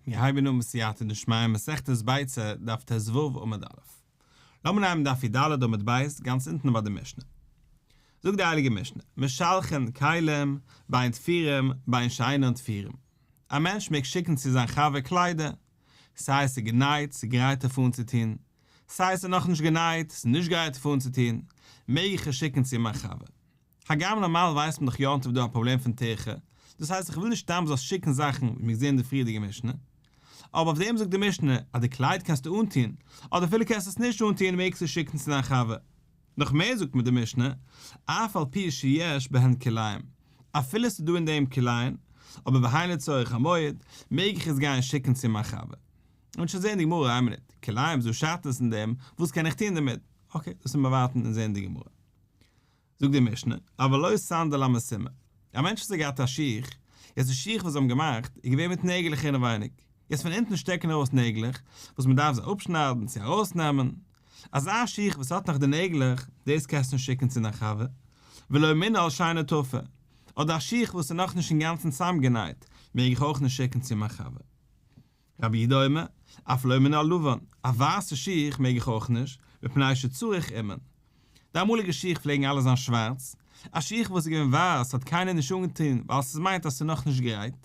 מיר הייבן אן בסייעתא דשמיא מסכת ביצה, דף ט"ו עמוד א'. לאמיר נעמען דף י"ד עמוד ב', גאנץ אונטן ביי די משנה. זאגט די הייליגע משנה, משלחין כלים, בין תפורים, בין שאינן תפורים. א מענטש מעג שיקן צו זיין חבר קליידער, סיי עס איז גענייט, ס'איז גרייט אויף אנצוטון, סיי עס איז נאכנישט גענייט, ס'איז נישט גרייט אויף אנצוטון, מעג איך עס שיקן צו מיין חבר. הגם נארמאל ווייסט מען דאך יום טוב דא א פראבלעם פון טירחא, דאס הייסט איך וויל נישט סתם זאלסט שיקן זאכן ווי מיר געזען אין די פריערדיגע משנה, אבער אויף דעם זאגט די משנה אז די קלייד קענסטו אנטון, אדער אפילו קענסט עס נישט אנטון מעגסטו שיקן צו דיין חבר. נאך מער זאגט מיר די משנה, אף על פי שיש בהן כלאים, אפילו עס איז דא אין דעם כלאים, אבער והן לצורך המועד, מעג איך עס גיין שיקן צו מיין חבר. און שוין זען די גמרא, איין מינוט, כלאים איז דא שעטנז אין דעם, וואס קען איך טון דערמיט? okay, דאס מיר ווארטן און זען די גמרא. זאגט די משנה, אבל לא סנדל המסומר, א מענטש וואס האט געהאט א שיך, יעצט די שיך וואס זיי האבן געמאכט איז געווען מיט נעגלעך אינעווייניג, יעצט פון אונטן שטעקן ארויס נעגלעך וואס מען דארף זיי אפשניידן צו ארויסנעמען, אזא שיך וואס האט נאך די נעגלעך, דאס קענסטו נישט שיקן צו דיין חבר, ולא מנעל שאינו תפור, אדער א שיך וואס איז נאכנישט אינגאנצן צוזאמגענייט, מעג איך אויך נישט שיקן צו מיין חבר. רבי יהודה אומר, אף לא מנעל לבן, א ווייסע שיך מעג איך אויך נישט, מפני שצריך אומן. די אמאליגע שיך פלעגן אלע זיין שווארץ, א שיך וואס איז געווען ווייס האט קיינער נישט אנגעטון ווייל ס'איז מיינט אז ס'איז נאכנישט גרייט.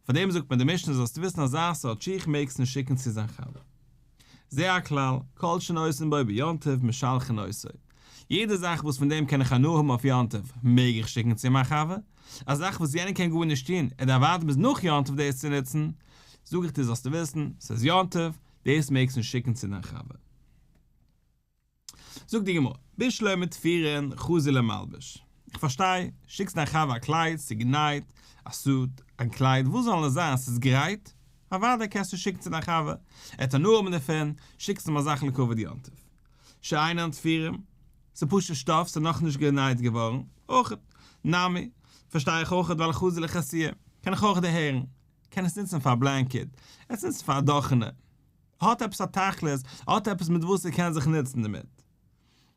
פאר דעם זאגט מען די משנה זאלסטו וויסן אזא סארט שיך מעגסט נישט שיקן צו זיין חבר. זה הכלל, כל שנושאין בו ביום טוב משלחין אותו. יעדע זאך וואס פון דעם קען איך הנאה האבן אויף יום טוב מעג איך שיקן צו מיין חבר, א זאך וואס יענער קען גארנישט טון, ער דארף ווארטן ביז נאך יום טוב דאס צו נוצן, זאג איך דיר זאלסטו וויסן, ס'איז יום טוב, דאס מעגסטו נישט שיקן צו דיין חבר. זאגט די גמרא, בשלמא תפורין חזי למלבש, איך פארשטיי, שיקסט דיין חבר א קלייד, ס'איז גענייט, א suit, א קלייד, וואס זאל עס זיין, ס'איז גרייט, אוודאי קענסטו שיקן צו דיין חבר, ער וועט הנאה האבן דערפון, שיקסט אים א זאך לכבוד יום טוב. שאינן תפורין, ס'איז פשוט שטאף, ס'איז נאכנישט גענייט געווארן, אויך, נמי, פארשטיי איך אויך ווייל חזי לחסויי, קען איך אויך דערהערן, קען עס נוצן פאר א blanket, עס נוצן פאר א דאכענע, האט עפעס א תכלית, האט עפעס מיט וואס ער קען זיך נוצן דערמיט.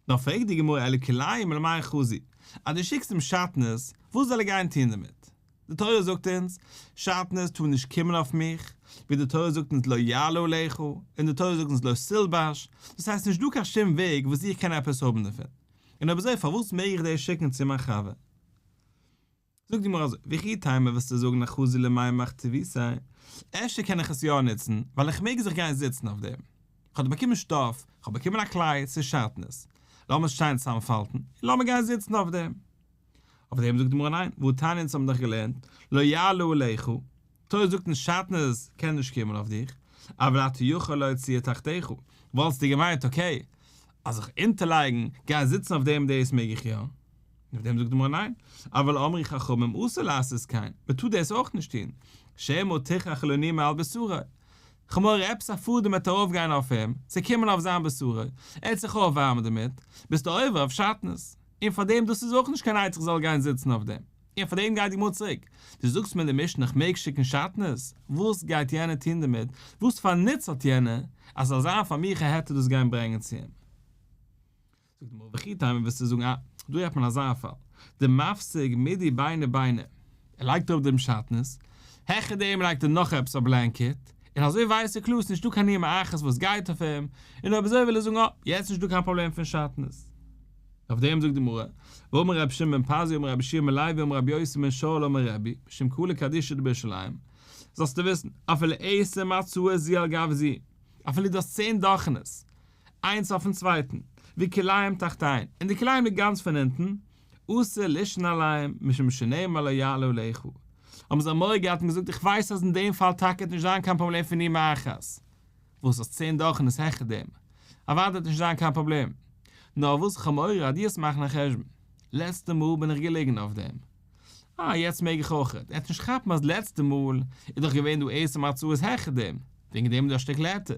נאר פרעגט די גמרא אלא כלאים למאי חזי, אז דו שיקסט אים שעטנז, וואס זאל ער גיין טון דערמיט? די תורה זאגט אונז, שעטנז טאר נישט קומען אויף מיך, ווי די תורה זאגט אונז לא יעלה עליך, און די תורה זאגט אונז לא תלבש, דאס הייסט נישט דא קיין שום וועג וואס איך קען עפעס האבן דערפון, און אויב אזוי פארוואס מעג איך דאס שיקן צו מיין חבר? זאגט די גמרא אזוי, וכי תימא וועסטו זאגן חזי למימך טיבותיה, אפשר קען איך עס יא נוצן, ווייל איך מעג זיך גיין זיצן אויף דעם, איך האב דא באקומען שטאף, איך האב באקומען א קלייד, ס'איז שעטנז, לאמיר עס שיין צוזאמפאלטן, און לאמיר גיין זיצן אויף דעם. אויף דעם זאגט די גמרא ניין, והא תניא אונז האבן דאך געלערנט, לא יעלה עליך, תורה זאגט אונז שעטנז קען נישט קומען אויף דיך, אבל אתה יכול להוציאו תחתיך, וואלסטו געמיינט okay, אז זיך אונטערלייגן, גיין זיצן אויף דעם דאס מעג איך יא. אויף דעם זאגט די גמרא ניין, אבל אמרו חכמים אסור לעשות כן, מען טאר דאס אויך נישט טון, שמא תכרך לו נימא על בשרו, כ'האב עפעס א פאדעם וועט ארויפגיין אויף אים, צו קומען אויף זיין בשרו, ער וועט זיך אויפווארמען דערמיט, ביסטו עובר אויף שעטנז, און פאר דעם דאס איז אויך נישט קיין עצה איך זאל גיין זיצן אויף דעם, און פאר דעם גייט די גמרא צוריק, דו זאגסט מיר אין די משנה איך מעג שיקן שעטנז, וואס גייט יענער טון דערמיט, וואס פאר נוץ האט יענער, אז ס'זאל זיין פאר מיך א היתר דאס גיין ברענגען צו אים. זאגט די גמרא וכי תימא וועסטו זאגן אה, דא רעדט מען אזא פאל, דמפסיק מידי ביני ביני, ער לייגט אראפ דעם שעטנז, העכער דעם לייגט ער נאך עפעס א blanket, און אזוי ווייסט ער קלאר ס'נישט דא קיין נימא אחת וואס גייט אויף אים, און אויב אזוי וויל ער זאגן אה, יעצט נישט דא קיין פראבלעם פון שעטנז. אויף דעם זאגט די גמרא, ואמר רבי שמעון בן פזי אמר רבי יהושע בן לוי אמר רבי יוסי בן שאול אמר רבי, משום קהלא קדישא דבירושלים, זאלסטו וויסן, אפילו עשר מצעות זו על גב זו, אפילו דו האסט צען דאכענעס, איינס אויפן צווייטן, וכלאים תחתיהן, און די כלאים ליגט גאנץ פון אונטן, אסור לישון עליהם, משום שנאמר לא יעלה עליך. האבן זיי מורא געהאט און געזאגט איך ווייס אז אין דעם פאל טאקע וועט נישט זיין קיין פראבלעם פון נימא אחת, וואס האסט צען דאכענעס העכער דעם, אוודאי וועט נישט זיין קיין פראבלעם, נאר וואס איך האב מורא אז דו וועסט מאכן א חשבון, לעצטע מאל בין איך געליגן אויף דעם, אה יעצט מעג איך אויכעט, ער וועט נישט כאפן אז לעצטע מאל איז דאך געווען דא עשר מצעות העכער דעם, וועגן דעם איז דא א שטיקל היתר,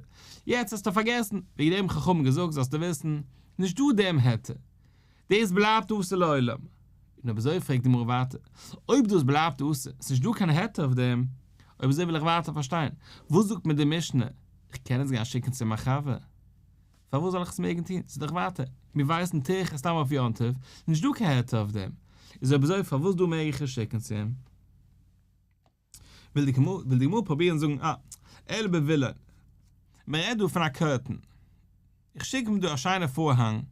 יעצט האסטו פארגעסן, וועגן דעם חכמים געזאגט זאלסטו וויסן, נישט דא דעם היתר, דאס בלייבט אסור לעולם. און אויב אזוי פרעגט די גמרא ווייטער, אויב דאס בלייבט אסור, עס איז נישט דא קיין היתר אויף דעם, אויב אזוי וויל איך ווייטער פארשטיין, וואס זאגט מיר די משנה, איך קען עס גיין שיקן צו מיין חבר? פארוואס זאל איך עס מעגן טון? ס'איז דאך ווייטער, מיר ווייסן תיכף סתם אויף יום טוב, נישט דא קיין היתר אויף דעם, איז אויב אזוי פארוואס דא מעג איך עס שיקן צו אים? וויל די גמרא פרובירן זאגן, אה, אלא בווילון. מען רעדט דא פון א curtain. איך שיק אים דא א שיינע פארהאנג,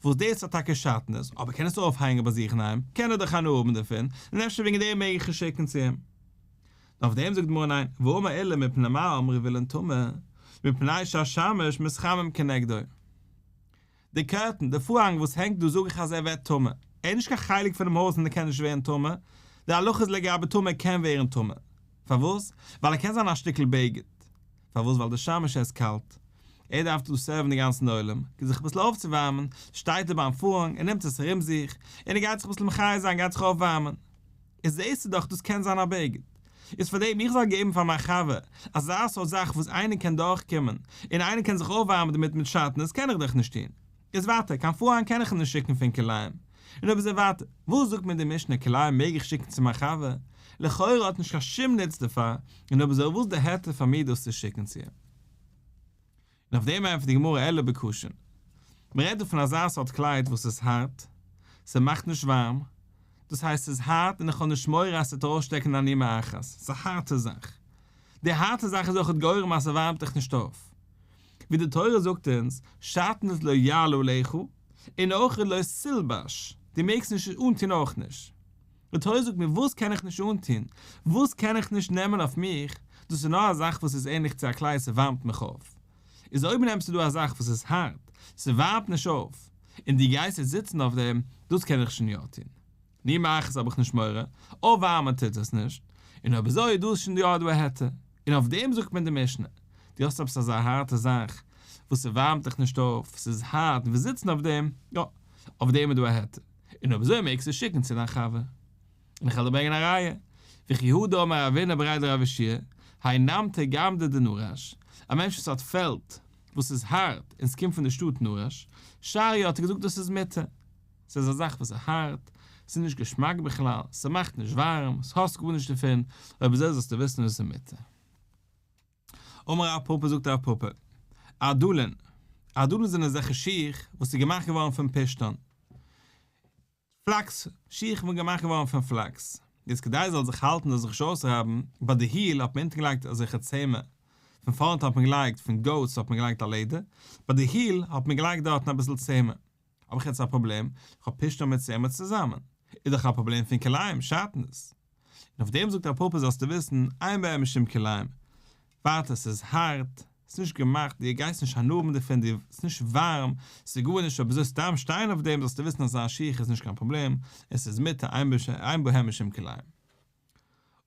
וואס דאס האט טאקע שעטנז, אבער קען עס אויפהענגען ביי זיך אינדערהיים, קען ער דאך הנאה האבן דערפון, און אפשר וועגן דעם מעג איך עס שיקן צו אים. און אויף דעם זאגט די גמרא ניין, ואמר עולא מפני מה אמרו וילון טמא, מפני שהשמש מתחמם כנגדו. די curtain, די פארהאנג וואס הענגט דא זאג איך אז ער ווערט טמא. ער איז נישט קיין חלק פונעם הויז און ער קען נישט ווערן טמא. די הלכה איז לגבי טמא ער קען ווערן טמא. פארוואס? ווייל ער קען זיין א שטיקל בגד. פארוואס? ווייל די שמש עס קאלט. ער דארף דא serve ן די גאנצן עולם, כדי זיך אביסל אויפצואווארמען, שטייט ער ביים פארהאנג און נעמט עס ארום זיך, און ער גייט זיך אביסל מחיה זיין, גייט זיך אויפווארמען. איז זעהסטו דאך דאס קען זיין א בגד. איז פאר דעם איך זאל געבן פאר מיין חבר אזא סארט זאך וואס איינער קען דורכקומען און איינער קען זיך אויפווארמען דערמיט מיט שעטנז קען איך דאך נישט טון. איז ווייטער, קיין פארהאנג קען איך אים נישט שיקן פון כלאים. און אויב אזוי ווייטער, וואס זאגט מיר די משנה כלאים מעג איך שיקן צו מיין חבר? לכאורה האט נישט קיין שום נוץ דערפאר, און אויב אזוי וואס די היתר פאר מיר דאס צו שיקן צו אים? און אויף דעם ענטפערט די גמרא אלא בקשין. מען רעדט דא פון אזא סארט קלייד וואס איז הארט, ס'מאכט נישט ווארעם, דאס הייסט ס'איז הארט און איך האב נישט מורא אז ס'וועט ארויסשטעקן א נימא אחת, ס'איז א הארטע זאך. די הארטע זאך איז אויכעט גורם אז ס'ווארעמט דיך נישט אויף. ווי די תורה זאגט אונז, שעטנז לא יעלה עליך, און אויכעט לא תלבש, דו מעגסט נישט אנטון אויך נישט. די תורה זאגט מיר וואס קען איך נישט אנטון, וואס קען איך נישט נעמען אויף מיך, דאס איז נאר א זאך וואס איז ענליך צו א קלייד ס'ווארעמט מיך אויף. איז אויב נעמסטו דא א זאך וואס איז הארט, ס'ווארעמט נישט אויף, און דו גייסט יעצט זיצן אויף דעם, דאס קען איך שוין יא טון. נימא אחת האב איך נישט מורא, אויפווארעמען טוט עס נישט, און אויב אזוי איז דאס שוין יא דא א היתר, און אויף דעם זאגט מען די משנה, דו האסט עפעס אזא הארטע זאך וואס ס'ווארעמט דיך נישט אויף, ס'איז הארט און וועסט זיצן אויף דעם, יא, אויף דעם איז דא א היתר, און אויב אזוי מעגסטו שיקן צו דיין חבר. און איך וועל דיר ברענגען א ראיה, וכי הא דאמר רבינא בריה דרב יהושע, האי נמטי גמדא דנרש, א מענטש וואס האט פעלד וואס איז הארט און ס'קומט פון די שטאט נרש, שריא האט ער געזאגט דאס איז מותר. ס'איז א זאך וואס איז הארט, ס'איז נישט געשמאק בכלל, ס'מאכט נישט ווארעם, ס'האסט גארנישט דערפון, אויב אזוי זאלסטו וויסן עס איז מותר. אמר רב פפא זאגט רב פפא, ערדלין, ערדלין זענען אזעלכע שיך וואס איז געמאכט געווארן פון פשתן, flax, שיך וואס געמאכט געווארן פון flax, יעצט כדי עס זאל זיך האלטן זאל זיך נישט אויסרייבן, ביי די heel האט מען אונטן געלייגט אזעלכע צמר, פון פארנט האט מען געלייגט פון goats האט מען געלייגט א לעדער, ביי די heel האט מען געלייגט דארטן אביסל צמר. האב איך יעצט א פראבלעם, איך האב פשתן מיט צמר צוזאמען, איז דאך א פראבלעם פון כלאים, שעטנז. און אויף דעם זאגט רב פפא זאלסטו וויסן, אין בהם משום כלאים. ווייטער ס'איז הארט, ס'איז נישט געמאכט, דו גייסט נישט הנאה האבן דערפון, דו, ס'איז נישט ווארעם, ס'איז גארנישט, אויב אזוי סתם שטיין אויף דעם זאלסטו וויסן אז אזא שיך איז נישט קיין פראבלעם, עס איז מותר, אין בהם משום כלאים.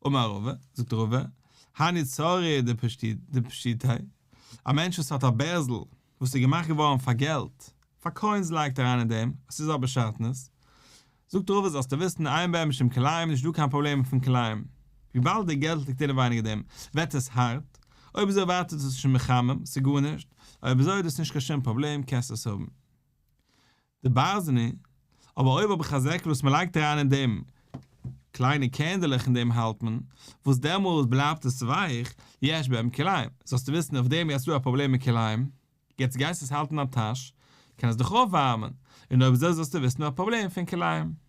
אמר רבא, זאגט רבא, הני צורי דפשיטי, א מענטש וואס האט א בערזל וואס איז געמאכט געווארן פאר געלט, פאר coins לייגט אריין אין דעם, עס איז אבער שעטנז. זאגט רבא זאלסטו וויסן אין בהם משום כלאים נישט דא קיין פראבלעם פון כלאים, וויבאלד די געלט ליגט אינעווייניג אין דעם ווערט עס הארט, אויב אזוי ווערט עס נישט מחמם, ס'איז גארנישט, אויב אזוי איז דאס נישט קיין שום פראבלעם קענסט עס האבן. דברזני, אבער אויב האב איך א זעקל וואס מען לייגט אריין אין דעם קליינע קערנדעלעך אין דעם האלט מען, וואס דעמאלס בלייבט עס ווייך, יש בהם כלאים, זאלסטו וויסן אויף דעם יעצט דא א פראבלעם מיט כלאים, יעצט גייסט עס האלטן אין א טאש, קען עס דיך אויפווארעמען, און אויב אזוי זאלסטו וויסן א פראבלעם פון כלאים.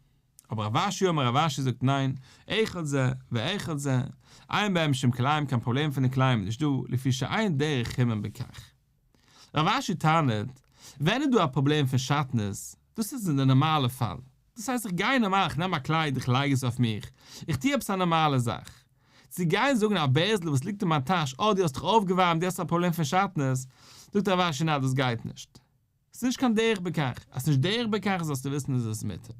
אבער רב אשי אמר רב אשי זאגט ניין, אחד זה ואחד זה, אין בהם משום כלאים קיין פראבלעם פון די כלאים איז נישט דא, לפי שאין דרך חימום בכך. רב אשי טענה'ט, ווען איז דא א פראבלעם פון שעטנז? דאס איז אין די נארמאלע פאל. דאס הייסט איך גיי נארמאל, איך נעם א קלייד איך לייג עס אויף מיך, איך טו עפעס א נארמאלע זאך. צו גיין זאגן א בערזל וואס ליגט אין מיין טאש, אה דו האסט דיך אויפגעווארעמט דו האסט א פראבלעם פון שעטנז, זאגט רב אשי ניין דאס גייט נישט. ס'איז נישט קיין דרך בכך, אז ס'נישט דרך בכך זאלסטו וויסן איז עס מותר.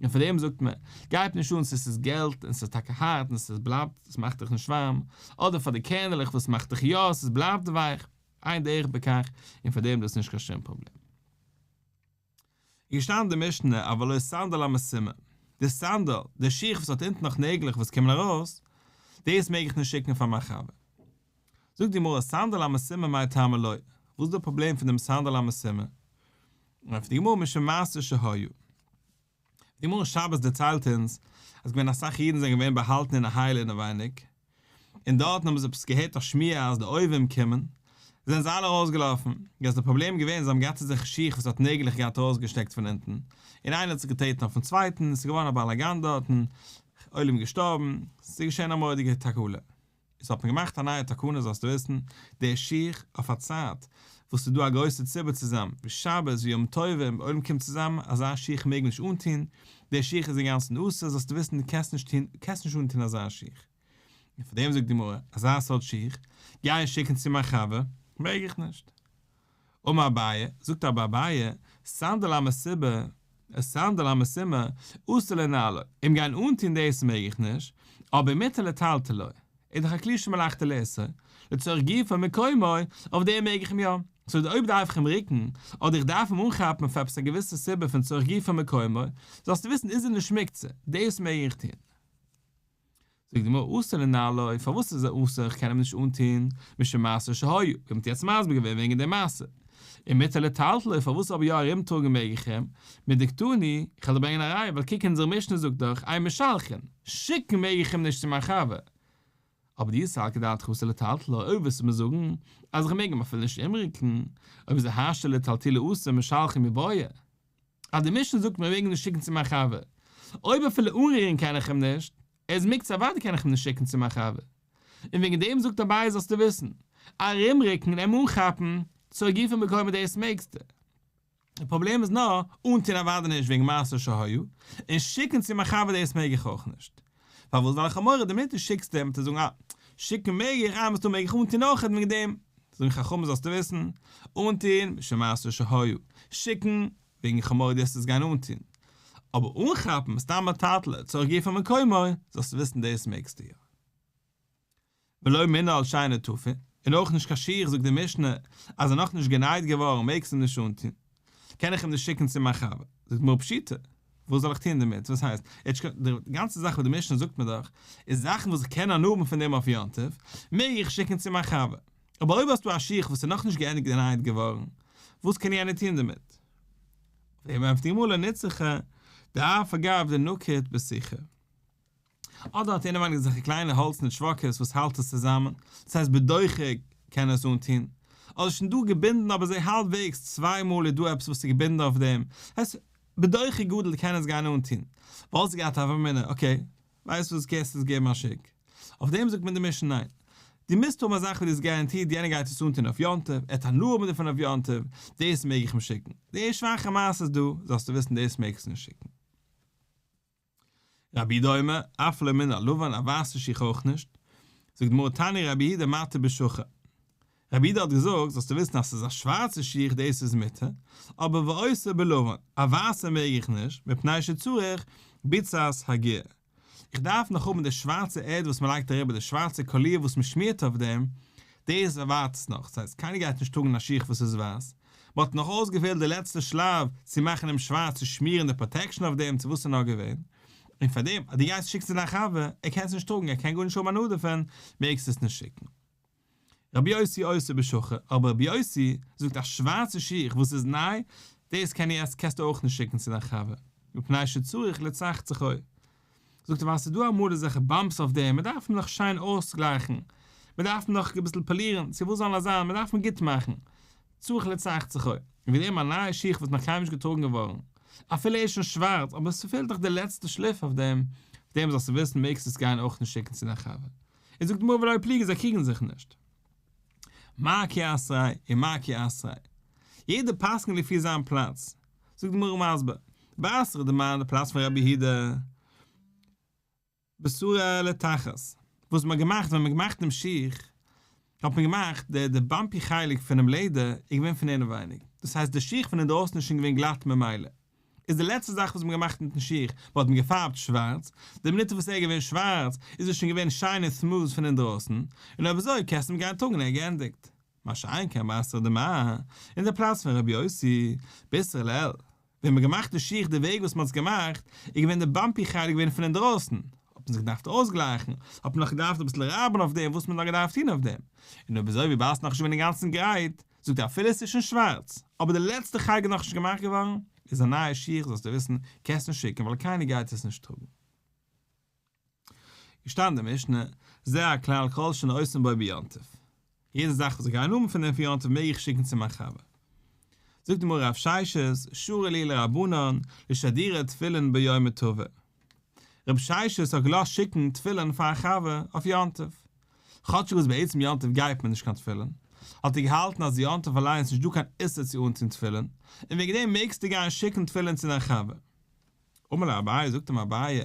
און פאר דעם זאגט מען, גייט נישט אן צו ס'איז געלט און ס'איז טאקע הארט און ס'בלייבט, ס'מאכט דיך נישט ווארעם, אדער פאר די קערנעלעך וואס מאכט דיך יא, ס'בלייבט ווייך. אין דרך בכך, און פאר דעם דאס נישט קיין שום פראבלעם. איז געשטאנען די משנה אבל לא סנדל המסומר, די סנדל, די שיך וואס האט אונטן נאך נעגלעך וואס קומען ארויס, דאס מעג איך נישט שיקן פאר מיין חבר. זאגט די גמרא סנדל המסומר מאי טעמא לא, וואס איז די פראבלעם פון דעם סנדל המסומר? ענטפערט די גמרא משום מעשה שהיה. די גמרא שבת דערציילט אונז אז געווען אסאך אידן זענען געווען באהאלטן אין א הייל אינעווייניג, און דארטן האבן זיי עפעס געהערט א שמועה אז די אויבים קומען, זענען זיי אלע ארויסגעלאפן, איז די פראבלעם געווען זיי האבן געהאט אזעלכע שיך וואס האט נעגלעך געהאט ארויסגעשטעקט פון אונטן, און איינער האט זיך געטרעטן אויפן צווייטן, עס איז געווארן א באלאגאן דארטן, עולם געשטארבן, עס איז געשען א מורא'דיגע תקלה. איז האט מען געמאכט א נייע תקנה זאלסטו וויסן, די שיך אויף א צייט וואס ס'איז דא א גרויסע ציבור צוזאם, ווי שבת ווי יום טובים, עולם קומט צוזאם, אזא שיך מעג מען נישט אנטון, די שיך איז אינגאנצן אסור, זאלסטו וויסן דו קענסט נישט טון, קענסט נישט אנטון אזא שיך. און פאר דעם זאגט די גמרא, אזא סארט שיך, גיי שיקן צו מיין חבר, מעג איך נישט. אמר אביי, זאגט אבער אביי, סנדל המסומא, סנדל המסומא, אסור לנעלו, אים גיין אנטון דאס מעג איך נישט, אבער מותר לטלטלו, איז דאך א כלי שמלאכתו לאיסור, לצורך גופו ומקומו, אויף דעם מעג איך אים יא. סאו אויב דארף איך אים רוקן, אדער איך דארף אים אנכאפן פאר עפעס א געוויסע סיבה פון צורך גופו ומקומו, זאלסטו וויסן איז ער נישט מוקצה, דאס מעג איך טון. זאגט די גמרא אסור לנעלו, פארוואס איז ער אסור איך קען אים נישט אנטון, משום מעשה שהיה, ווי מ'האט יעצט מסביר געווען וועגן די מעשה, און מותר לטלטלו, פארוואס אבער יא ארומטראגן מעג איך אים, מדקתני, איך וועל דיר ברענגען א ראיה, ווייל קוק אונזער משנה זאגט דאך, אין משלחין, שיקן מעג איך אים נישט צו מיין חבר, אבער דאי סלקא דעתך אסור לטלטלו, אויב וועסטו מיר זאגן אז איך מעג אים אפילו נישט אומרוקן, אויב איז השתא לטלטולי אסור משלחין מיבעיא. אז די משנה זאגט מיר מעג נישט שיקן צו מיין חבר, אויב אפילו אנרירן קען איך אים נישט, ער איז מוקצה אוודאי קען איך אים נישט שיקן צו מיין חבר. און וועגן דעם זאגט אביי זאלסטו וויסן, ארומרוקן און אים אנכאפן, צורך גופו ומקומו דאס מעגסטו. די פראבלעם איז נאר, אנטון אוודאי נישט וועגן מעשה שהיה, און שיקן צו מיין חבר דאס מעג איך אויך נישט. פארוואס ווייל איך האב מורא די מינוט דו שיקסט אים וועט ער זאגן אה, שיקן מעג איך, אה מסתמא מעג איך אנטון אויך וועגן דעם. זאגן חכמים זאלסטו וויסן, אנטון משום מעשה שהיה, שיקן וועגן איך האב מורא דו וועסט עס גיין אנטון. אבער אנכאפן סתם לטלטלו צורך גופו ומקומו, זאלסטו וויסן דאס מעגסטו יא. ולא מנעל שאינו תפור, און אויך נישט קיין שיך זאגט די משנה אז ער נאך נישט גענייט געווארן מעגסט אים נישט אנטון, קען איך אים נישט שיקן צו מיין חבר, זאגט די גמרא פשיטא, וואס זאל איך טון דערמיט, וואס הייסט, די גאנצע זאך וואס די משנה זאגט מיר דאך, איז זאכן וואס איך קען הנאה האבן פון דעם אויף יום טוב, מעג איך שיקן צו מיין חבר, אבער אויב האסטו א שיך וואס איז נאך נישט געענדיגט גענייט געווארן, וואס קען יענער טון דערמיט? אויף דעם ענטפערט די גמרא לא נצרכא דאף על גב דנקיט בסיכא. אדער האט אינעווייניג אזעלכע קליינע האלצענע טשוואקעס וואס האלט עס צוזאמען, דאס הייסט בדוחק קען ער עס אנטון, אדער שוין דא געבינדן אבער אזוי האלבוועגס צוויי מאל איז דא עפעס וואס איז געבינדן אויף דעם, הייסט בדוחק גדול קען ער עס גיין אנטון, וואלסט געהאט א הוה אמינא, okay, ווייסט וואס קענסט עס געבן א שיק, אויף דעם זאגט מען די משנה ניין, דו מוזט האבן א זאך וואס דו ביסט גאראנטירט יענער גייט עס אנטון אויף יום טוב, ער וועט הנאה האבן דערפון אויף יום טוב, דאס מעג איך אים שיקן, די שוואכע מעשה איז דא, זאלסטו וויסן דאס מעגסטו נישט שיקן. רבי יהודה אומר, אף לא מנעל לבן, א ווייסע שיך אויך נישט. זאגט די גמרא תני רבי יהודה מתיר בשחור. רבי יהודה האט געזאגט, זאלסטו וויסן אז ס'איז א שווארצע שיך דאס איז מותר, אבער ואוסר בלבן, א ווייסע מעג איך נישט, מפני שצריך ביצת הגיר. איך דארף נאך האבן די שווארצע ערד וואס מ'לייגט אריבער, די שווארצע קאליר וואס מ'שמירט אויף דעם, דאס ווארט נאך, ס'הייסט קיינער גייט נישט טראגן א שיך וואס איז ווייס, מ'האט נאך אויסגעפעלט די לעצטע שלב צו מאכן אים שווארץ צו שמירן די protection אויף דעם צו וואס ס'איז נאר געווען, און פארדעם אז דו גייסט שיקן צו דיין חבר, ער קען עס נישט טראגן ער קען גארנישט האבן הנאה דערפון, מעגסטו עס נישט שיקן. רבי יוסי אוסר בשחור, אבער רבי יוסי זאגט א שווארצע שיך וואס איז ניי, דאס קען יעצט קענסטו אויך נישט שיקן צו דיין חבר, מפני שצריך לצחצחו. זאגט ער ווייל ס'איז דא אמאל אזעלכע bumps אויף דעם, מ'דארף אים נאך שיין אויסגלייכן, מ'דארף אים נאך אביסל פאלירן, צו וואס זאל ער זיין, מ'דארף אים גוט מאכן, צריך לצחצחו, און ווידעראום א נייע שיך וואס איז נאך קיינמאל נישט געטראגן געווארן, אפילו ער איז שוין שווארץ, אבער ס'פעלט דאך די לעצטע שליף אויף דעם, אויף דעם זאלסטו וויסן מעגסטו עס גיין אויך נישט שיקן צו דיין חבר. און זאגט די גמרא ולא פליגי זיי קריגן זיך נישט. מר כי אתריה און מר כי אתריה. יעדער פסק'נט לפי זיין פלאץ. זאגט די גמרא מסביר, בתריה דמר די פלאץ פון רבי יהודה, בתרא לתחת, וואס מ'האט געמאכט ווען מ'האט געמאכט דעם שיך, האט מען געמאכט די די bumpy חלק פונעם לעדער איז געווען פון אינעווייניג, דאס הייסט די שיך פון אינדרויסן איז שוין געווען גלאט ממילא, איז די לעצטע זאך וואס מ'האט געמאכט מיטן שיך, מ'האט אים געפארבט שווארץ, די מינוט וואס ער איז געווען שווארץ, איז ער שוין געווען שיין און smooth פון אינדרויסן, און אויב אזוי קענסטו אים גיין טראגן ער איז געענדיגט. מה שאין כן בתריה דמר, אין די פלאץ פון רבי יוסי, בתרא לעיל, ווען מ'האט געמאכט די שיך די וועג וואס מ'האט עס געמאכט, איז געווען די bumpy חלק געווען פון אינדרויסן, האט מען זיך געדארפט אויסגלייכן, האט מען נאך געדארפט אביסל רייבן אויף דעם וואס מען האט נאך געדארפט טון אויף דעם, און אויב אזוי וויבאלד ס'איז נאכנישט געווען אינגאנצן גרייט, זאגט ער אפילו עס איז שוין שווארץ, אבער די לעצטע חלק איז נאכנישט געמאכט געווארן, איז א נייע שיך זאלסטו וויסן, קענסט נישט שיקן ווייל קיינער גייט עס נישט טראגן. געשטאנען די משנה, זה הכלל כל שעושים בו ביום טוב. יעדע זאך וואס איך גיי האבן פון דעם פאר יום טוב מעג איך שיקן צו מיין חבר. זאגט די גמרא רב ששת, שרא להו לרבנן, לשדורי תפילין ביומא טבא. רב ששת האט געלאזט שיקן תפילין פאר א חבר אויף יום טוב. כאטשיג וואס בעצם יום טוב גייט מען נישט קיין תפילין, האט ער געהאלטן אז יום טוב אליין איז נישט דא קיין איסור צו אנטון תפילין, און וועגן דעם מעגסטו גיין שיקן תפילין צו דיין חבר. אמר ליה אביי, זאגט אים אביי,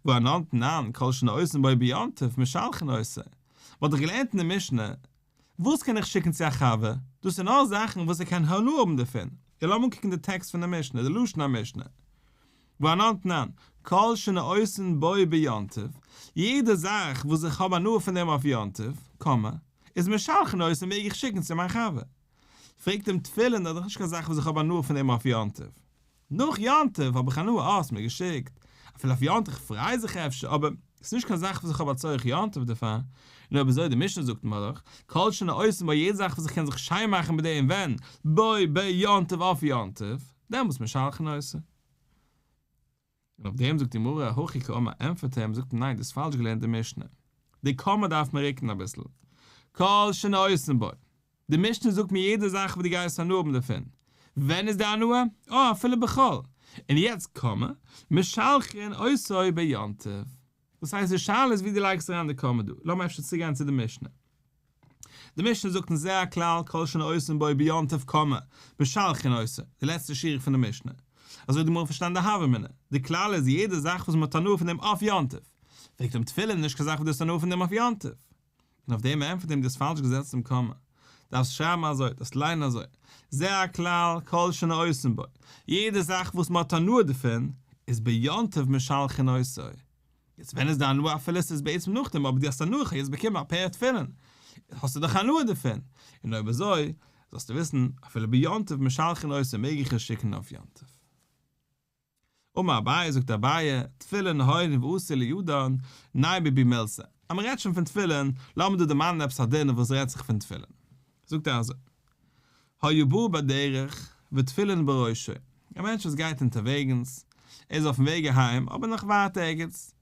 והא אנן תנן, כל שנותנין בו ביום טוב, משלחין אותו. מ'האט דאך געלערנט אין די משנה, וואס קען איך שיקן צו א חבר? דאס איז נאר זאכן וואס ער קען הנאה האבן דערפון. און לאמיר אנקוקן די טעקסט פון די משנה, די לשון המשנה. והא אנן תנן, כל שנותנין בו ביום טוב, יעדע זאך וואס איך האב הנאה פון דעם אויף יום טוב, קאמע, איז משלחין אותו מעג איך שיקן צו מיין חבר. פרעגט אים תפילין איז דאך נישט קיין זאך וואס איך האב הנאה פון דעם אויף יום טוב. נאך יום טוב האב איך הנאה, אה, האסט מיר געשיקט, אפילו אויף יום טוב, איך פריי זיך אפשר, אבער ס'איז נישט קיין זאך וואס איך האב א צורך יום טוב דערפאר, נו אויב אזוי די משנה זאגט מיר דאך, כל שנותנין בו יעדע זאך וואס איך קען זיך שיין מאכן מיט דעם ווען, בו ביום טוב אויף יום טוב, דעמאלטס משלחין אותו. און אויף דעם זאגט די גמרא, הכי קאמר, ענטפערט אים, זאגט אים ניין דו האסט פאלש געלערנט די משנה, די קאמע דארף מען רוקן אביסל, כל שנותנין בו, די משנה זאגט מיר יעדע זאך וואס דו גייסט הנאה האבן דערפון, ווען איז די הנאה? אה אפילו בחול, און יעצט קאמע, משלחין אותו ביום טוב, דאס הייסט די שאלה איז ווי דו לייגסט אריין די קאמע דא, לאמיר אפשר צוגיין צו די משנה. די משנה זאגט אונז זה הכלל כל שנותנין בו ביום טוב קאמע משלחין אותו, די לעצטע שורה פון די משנה. אזוי האט די גמרא פארשטאנען די הוה אמינא, די כלל איז יעדע זאך וואס מען האט הנאה פון דעם אויף יום טוב. פרעגט אים תפילין איז נישט קיין זאך וואס דו האסט הנאה פון דעם אויף יום טוב. און אויף דעם ענטפערט אים דו האסט פאלש געזעצט דעם קאמע. דארפסט שרייבן אזוי, דארפסט ליינען אזוי, זה הכלל כל שנותנין בו, יעדע זאך וואס מען האט הנאה דערפון איז ביום טוב משלחין אותו. יעצט ווען איז די הנאה אפילו עס איז בעצם נאכדעם אבער דו האסט הנאה כ'האב יעצט באקומען א פער תפילין האסטו דאך הנאה דערפון און אויב אזוי זאלסטו וויסן אפילו ביום טוב משלחין אותו מעג איך עס שיקן אויף יום טוב. אמר אביי זאגט אביי תפילין הואיל ואתו לידן נימא בהו מילתא אז מען רעדט שוין פון תפילין לאמיר דא דערמאנען עפעס א דין וואס רעדט זיך פון תפילין זאגט ער אזוי היה בא בדרך ותפילין בראשו, א מענטש וואס גייט אונטערוועגנס, ער איז אויפן וועג אהיים, אבער נאך ווייט ערגעץ,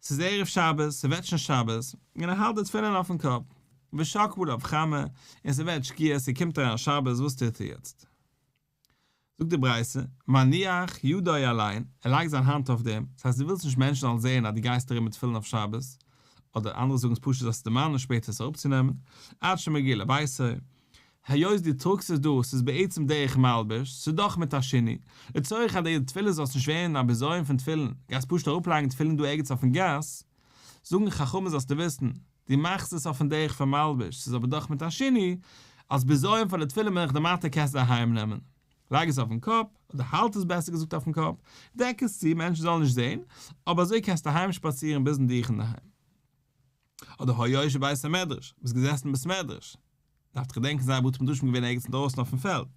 ס'איז ערב שבת, ס'ווערט שוין שבת, און ער האלט די תפילין אויפן קאפ, ושקעה עליו חמה, און ס'ווערט שקיעה, ס'קומט אריין שבת, וואס טוט ער יעצט? זאגט די ברייתא, מניח ידו עליהן, ער לייגט זיין האנט אויף דעם, דאס הייסט דו ווילסט נישט מענטשן זאלן זען אז דו גייסט ארום מיט תפילין אויף שבת, אדער אנדערע זאגן עס פשוט זאלסט דערמאנען שפעטער עס אראפצונעמען, עד שמגיע לביתו, היות דו טראגסט עס דא, ס'איז בעצם דרך מלבוש, ס'איז דאך מיט א שינוי, לצורך אז די תפילין זאלסט נישט ווערן א בזיון פון תפילין, גייסט פשוט אראפלייגן תפילין דא ערגעץ אויפן גאס, זאגן חכמים זאלסטו וויסן, דו מאכסט עס אויפן דרך פון מלבוש, ס'איז אבער דאך מיט א שינוי, אלס בזיון פאר די תפילין בין איך דיר מתיר קענסט אהיים נעמען. לייג עס אויפן קאפ, אדער האלט עס בעסער געזאגט אויפן קאפ, דעק עס צו מענטשן זאלן נישט זען, אבער אזוי קענסטו אהיים שפאצירן ביזן דיך אינדערהיים. אדער היה יושב בבית המדרש, ביסט געזעסן אין בית מדרש, דארף איך געדענקען זייער בתי מדרשים געווען ערגעץ אינדרויסן אויפן פעלד,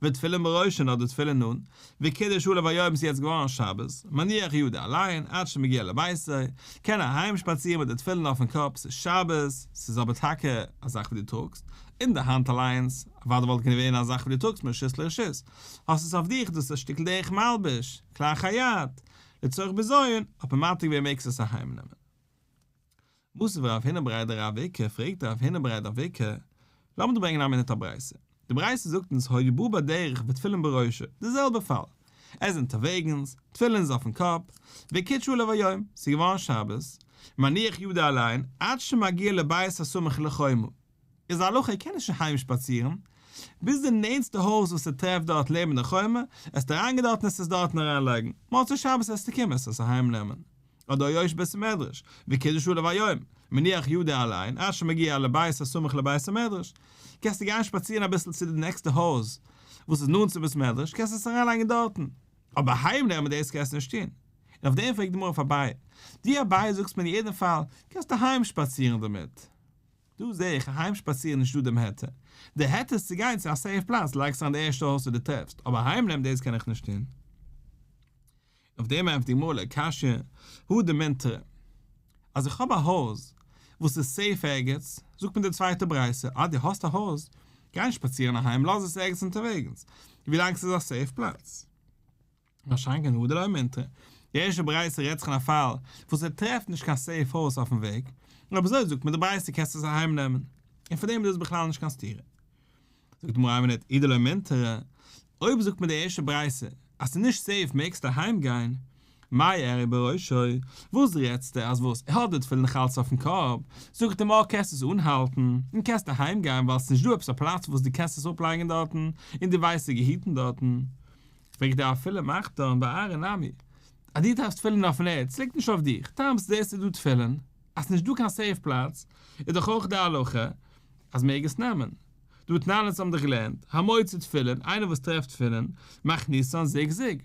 ותפילין בראשו אדער תפילין אן, וקידש עליו היום ס'איז יעצט געווארן שבת, מניח ידו עליהן עד שמגיע לביתו, קען אהיים שפאצירן מיט די תפילין אויפן קאפ, ס'איז שבת, ס'איז אבער טאקע א זאך וואס דו טראגסט, אין די האנט אליינס, אוודאי וואלט געווען א זאך וואס דו טראגסט מרשות לרשות, האסט עס אויף דיך דאס איז א שטיקל דרך מלבוש, כלאחר יד, לצורך בזיון, האט מען מתיר געווען מעגסט עס אהיים נעמען. מתיב רב הונא בריה דרב איקא, פרעגט רב הונא בריה דרב איקא, לאמיר דא ברענגען א מינוט א ברייתא. די ברייתא זאגט אונז היה בא בדרך ותפילין בראשו, די זעלבע פאל. ער איז אונטערוועגנס, תפילין איז אויפן קאפ, וקידש עליו היום, ס'איז געווארן שבת, מניח ידו עליהן, עד שמגיע לבית הסמוך לחומה. איז א הלכה ער קען נישט אהיים שפאצירן, ביז די נענסטע הויז וואס ער טרעפט דארט לעבן די חומה, עסטו אריינגיין דארטן עסט עס דארטן אריינלייגן, מוצאי שבת עסטו קומען עסט עס אהיים נעמען. אדער היה יושב בבית המדרש, וקידש עליו היום, מניח ידו עליהן, עד שמגיע לבית הסמוך לבית המדרש, קענסטו גיין שפאצירן אביסל צו די נעקסטע הויז וואס איז נאנט צום בית מדרש, קענסט עס אריינלייגן דארטן, אבער אהיים נעמען דאס קענסטו נישט טון. און אויף דעם פרעגט די גמרא אויף אביי, דו אביי זאגסט מיר אין יעדן פאל קענסטו אהיים שפאצירן דערמיט, דא זעה איך אהיים שפאצירן נישט דא דעם היתר, די היתר איז צו גיין צו א safe פלאץ לייגסט אריין די ערשטע הויז וואס דו טרעפסט, אבער אהיים נעמען דאס קען איך נישט טון. אויף דעם ענטפערט די גמרא לא קשיא, הא דמינטרא. אז איך האב א הויז וואס איז safe ערגעץ, זאגט מיר די צווייטע ברייתא, אז דו האסט א הויז, גיי נישט שפאצירן אהיים, לאז עס ערגעץ אונטערוועגנס, ווילאנג ס'איז א safe פלאץ. מה שאין כן הא דלא מינטרא, די ערשטע ברייתא רעדט זיך אין א פאל וואס ער טרעפט נישט קיין safe הויז אויפן וועג, און אויב אזוי זאגט מיר די ברייתא קענסט עס אהיים נעמען, און פאר דעם איז דאס בכלל נישט קיין סתירה. זאגט די גמרא איין מינוט, אי דלא מינטרא, אויב זאגט מיר די ערשטע ברייתא אז ס'איז נישט safe מעגסטו אהיים גיין, מאי איריא בראשו, וואס רעדסטו אז וואס, ער האט די תפילין נאך אלץ אויפן קאפ, זאגט אים אה קענסט עס אנהאלטן, און קענסט אהיים גיין ווייל ס'נישט דא עפעס א פלאץ וואס דו קענסט עס אפלייגן דארטן, און דו ווייסט ס'איז געהיטן דארטן. פרעגט ער אפילו מחתן בארעא נמי, אז דו טרעפסט תפילין אויפן ערד, ס'ליגט נישט אויף דיך, טאמער זעסטו דא תפילין, אז ס'נישט דא קיין safe פלאץ, איז דאך אויך די הלכה אז מעג עס נעמען. דהא תנן אונז האבן דאך געלערנט, המוצא תפילין, איינער וואס טרעפט תפילין, מכניסן זוג זוג.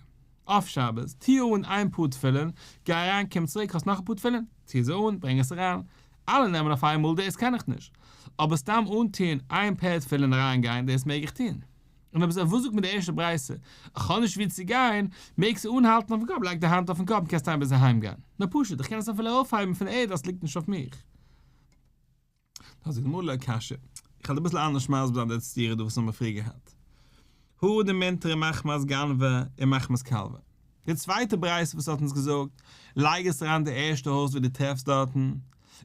אויף שבת, טוה אן איין פאר תפילין, גיי אריין קום צוריק האסט נאך א פאר תפילין, טוה זיי אן, ברענג עס אריין. אלע נעמען אויף איינמאל דאס קען איך נישט. אבער סתם אנטוהן איין pair תפילין אריין גיין דאס מעג איך טוהן. און אויב אזוי וואס זאגט מיר די ערשטע ברייתא, איך האב נישט וואו צו גיין, מעגסטו אנהאלטן אויפן קאפ, לייג די האנט אויפן קאפ און קענסט אהיים ביז אהיים גיין. נאר פשוט, איך קען עס אפילו אויפהייבן פון ערד אז עס ליגט נישט אויף מיך. דא זאגט די גמרא לא קשיא, איך וועל אביסל אנדערש מסביר זיין די סתירה דא וואס האבן מיר פריער געהאט. הא דמינטרא מחמת גנבא און מחמת כלבא. די צווייטע ברייתא וואס האט אונז געזאגט, לייג עס אריין די ערשטע הויז וואו דו טרעפסט דארטן,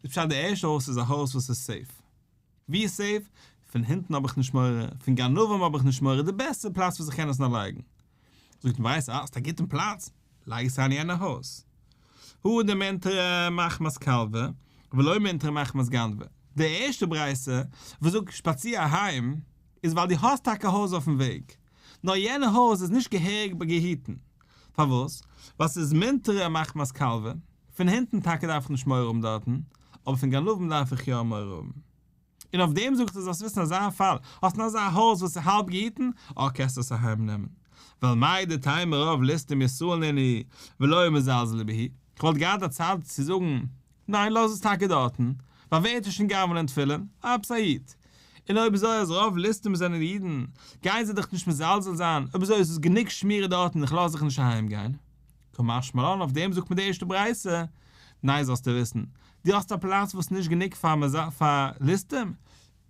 איז פשט די ערשטע הויז איז א הויז וואס איז safe. ווי איז safe? פון הינטן האב איך נישט מורא, פון גנבים האב איך נישט מורא, די בעסטע פלאץ וואס איך קען עס נאר לייגן. זאגט די ברייתא, אה, האסט א גוטן פלאץ, לייג עס אריין אין יענע הויז. הא דמינטרא מחמת כלבא, ולא מינטרא מחמת גנבא. די ערשטע ברייתא וואס זאגט שפאציר אהיים, איז ווייל דו האסט טאקע א הויז אויפן וועג, נאר יענע הויז איז נישט געהעריג געהיטן. פארוואס? ווייל ס'איז מינטרא מחמת כלבא, פון הינטן טאקע דארף איך נישט מורא האבן דארטן, אבער פון גנבים דארף איך יא מורא האבן. און אויף דעם זאגסטו זאלסט וויסן אזא פאל, האסט נאר אזא הויז וואס איז האלב געהיטן, אה קענסטו עס אהיים נעמען. ווייל מהו דתימא רוב ליסטים ישראל נינהו ולא מזלזלי בהו, כ'וואלט געהאט א צד צו זאגן, ניין לאז עס טאקע דארטן, ווייל ווער האט שוין גנב'נען תפילין? עפעס א איד. און אויב אזוי אז רוב ליסטים זענען אידן, גייען זיי דאך נישט מזלזל זיין, אויב אזוי איז עס גענוג שמירה דארטן איך לאז זיך נישט אהיים גיין. קא משמע לן אויף דעם זאגט מען די ערשטע ברייתא, ניין זאלסטו וויסן, דו האסט א פלאץ וואס איז נישט גענוג פאר ליסטים,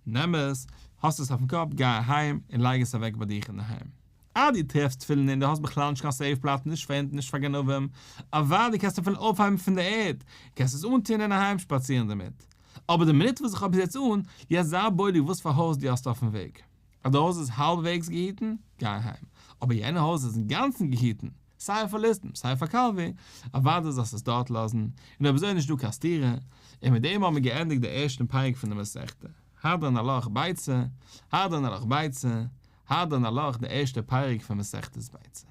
נעם עס, האסט עס אויפן קאפ, גיי אהיים און לייג עס אוועק ביי דיך אינדערהיים. אז דו טרעפסט תפילין און דו האסט בכלל נישט קיין safe פלאץ נישט פאר הינט נישט פאר גנבים, אוודאי קענסטו אפילו אויפהייבן פון די ערד, קענסט עס אנטון און אהיים שפאצירן דערמיט. אבער די מינוט וואס איך האב עס יעצט אן, יעצט זיי בודק וואס פאר הויז דו האסט אויפן וועג. אז די הויז איז האלבוועגס געהיטן, גיי אהיים. אבער יענע הויז איז אינגאנצן געהיטן, סיי פאר ליסטים סיי פאר כלבא, אוודאי זאלסט עס דארט לאזן, און אויב אזוי איז נישט דא קיין סתירה, און מיט דעם האבן מיר געענדיגט די ערשטן פרק פון די מסכתא, הדרן עלך ביצה, הדרן עלך ביצה, הדרן עלך די ערשטע פרק פון מסכת ביצה.